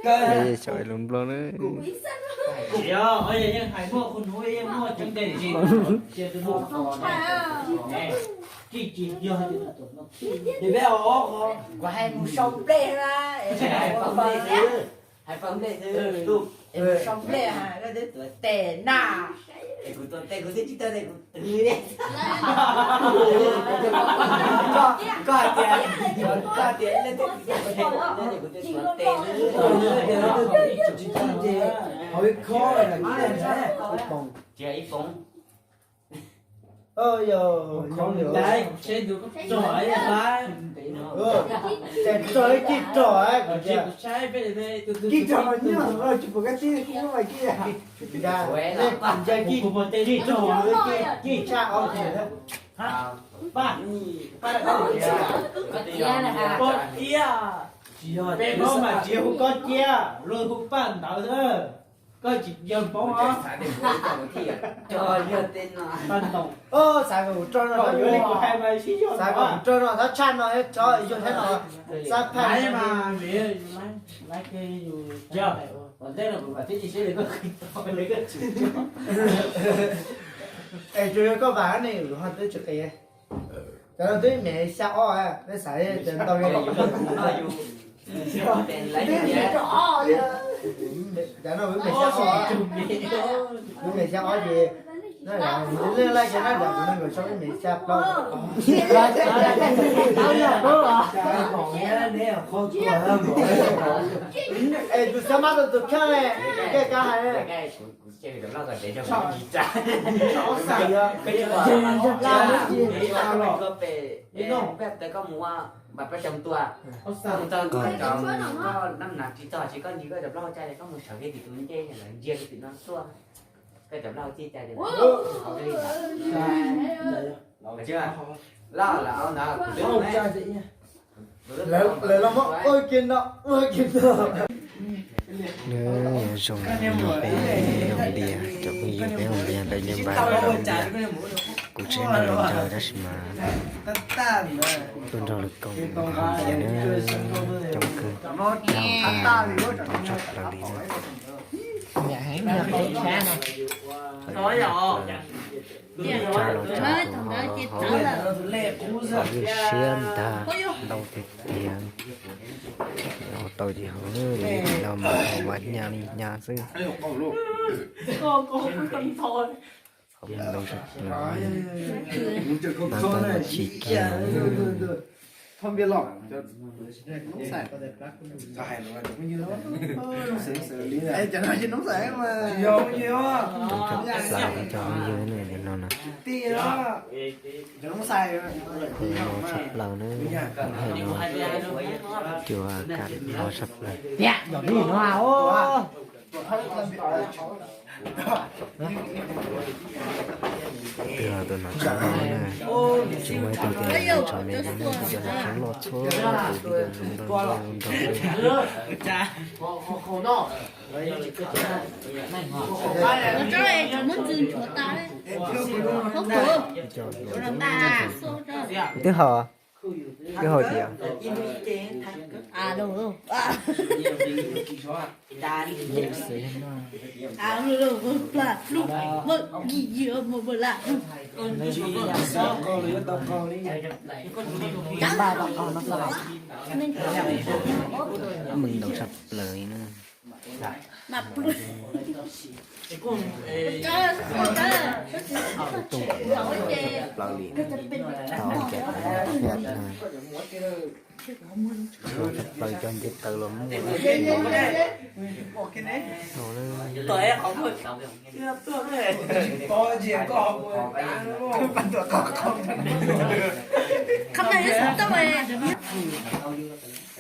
Peb cov lus Nplog na. Kuv hais mus sau nplej na, hais nplej xwb, es mus sau nplej, koj twb tuav tes na, es kuv tuav tes kuv twb tsis tau tes kuv twv li. Koj hais tias, koj hais tias leej twg tsis tau tes, leej twg tuav tes xwb. Tsis tau tes, ib poos. Kij rog nyob tsis pom koj tib kub mas kij, nej nca kij, kij tshaj ob kis. Peb Hmoob mas tsis hu Kob Ciab, luag hu Paj Ntawd xwb. Koj tsis yog Hmoob os. Xav kom kuv rog no, xav kom kuv rog no, xav tshaj no, xav yog thiab no, xav phaj mas. Es tsuas yog koj vam ne, ho twb tsis qis. Cov no twb me xya ob, peb xav cov ntau li. Cov no wb me xya ob, wb me xya ob ces, leej laij ces nab, cov no nkawd tso wb me xya plaub. Es tus xav mab tau tus kheej ne, koj hais. Lawv los muab ua kiag no ua kiag no. Nyob zoo no peb haus npias, cov phooj ywg peb haus npias, lawv nce npas lawv haus npias. Kuv tsis nrog lawv ncaws tab sis mas tuaj nrog lawv koom haus npias na, coob kawg, nag tas ntau tshaj plaws li na. Tsa los tsa tus ho los haus, haus lwj siab ntag, ntau tiag tiag. Haus tau ces haus, ib tus no mas haus mas hnyav li hnyav xwb. Haus ntau tshaj plaws, mas tau los chim kiag. Ntau tshaj plaws cov phooj ywg no no. Ntau tshaj plaws na, hais no cua kam ntau tshaj plaws. Twb los tus nom tswv loj na, tsis muaj ib tug tias nom tswv me li no, tus nom tswv loj txhua tus, tib co zoo nraug nraug nraug. Twb haus, twb haus tias. Meej ntau tshaj plaws li na. Tau ncaim tshaj plaws cov nce taw los muaj.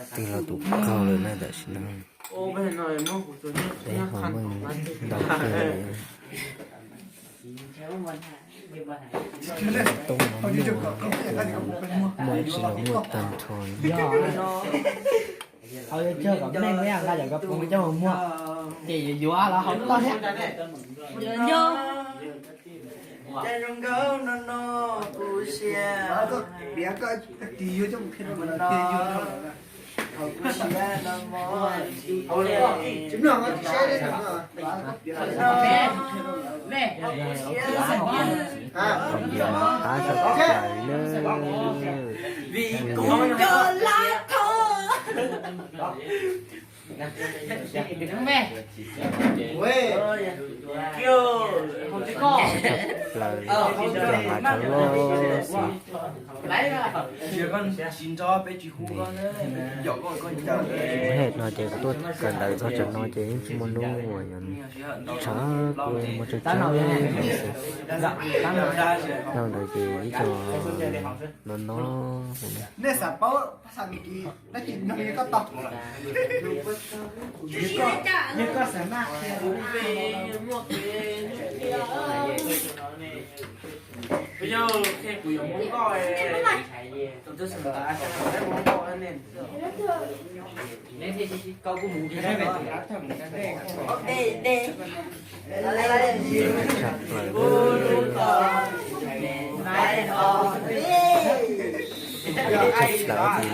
Twb los tus qaug lawm na tam sim no. Peb ho meej ntau kawg li. Toob no muaj, muaj ib tsis los muaj tag nrho li. Hauv yuav tsawg kom meej ib yam nqa cov koj poob coj mus muag, ces yuav yuav los hauv toj thiab. Cas zoo nkauj no no, kuv siab. Koj piav koj tis yuav coj mus qhia rau lawv tias yug rau lawm. Kuv siab no mog. Tsis mloog, tsis saib li no. Kuv siab. Qab tshaj plaws na. Vim kuv cov lab thoj. Plaws cov mas cov loj xwb. He no ces kuv tuaj kawm ntawv txog tsam no ces yeej tsis muaj hnub uas yuav tshav kua muaj tsawg tsawg no xwb. Dhau ntawd ces ib co no no. Nej xav paub, xav nws kis dab tsi nug yeej koj tau. Yog koj xav maj qhia. Kuv yuav mus nkoj, tus twg xav mus nkoj ne. Tshaj plaws, tshaj plaws, tus no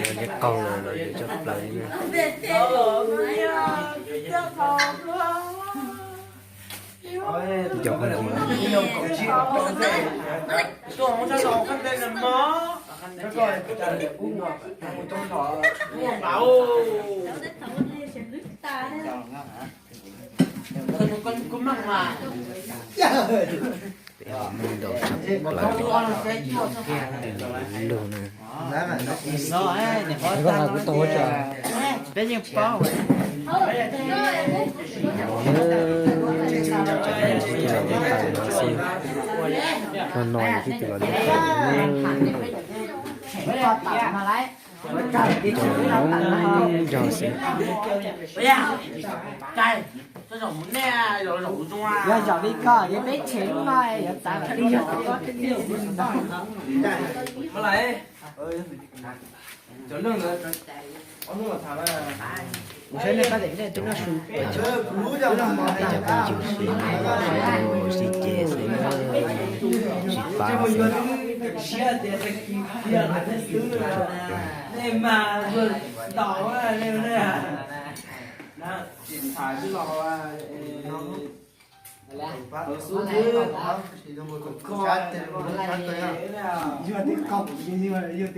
nyob qaug lawm los yog tshaj plaws li na. Cov phooj ywg, peb ho muaj ntau tshaj plaws lug na. Koj nqa kuv tau tso. Peb yeej paub. Cov no kuj tij laug lub tawm no xwb. No no yog tij laug lub tawm. Cov no zoo nraug xwb. Yog zaum li koj ces peb tshev lub no yuav txav lawm. Cov leej ntawd, ob hnub los tham na. Kuv saib nej pab dem nej twb noj su peb, cov phooj ywg sib nrog sib ces xwb na, sib pab xwb. Nej mas ntaus nej, tsis los. Yog twb qau, yog twb qau.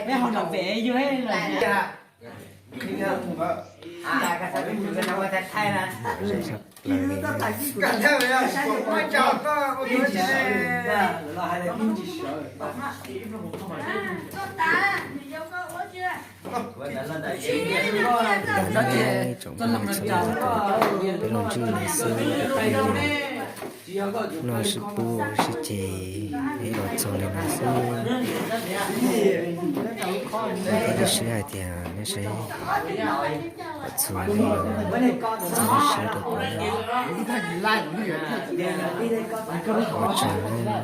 Peb ho nram pem yug lawm. Tsoom phooj ywg, peb los ntsib no xwb, no sib pub sib ces es los txog li no xwb. Kuv thiaj sib hais tias nej saib, txhua leej txhua lub siab rau kuv na. Ua tsaug na.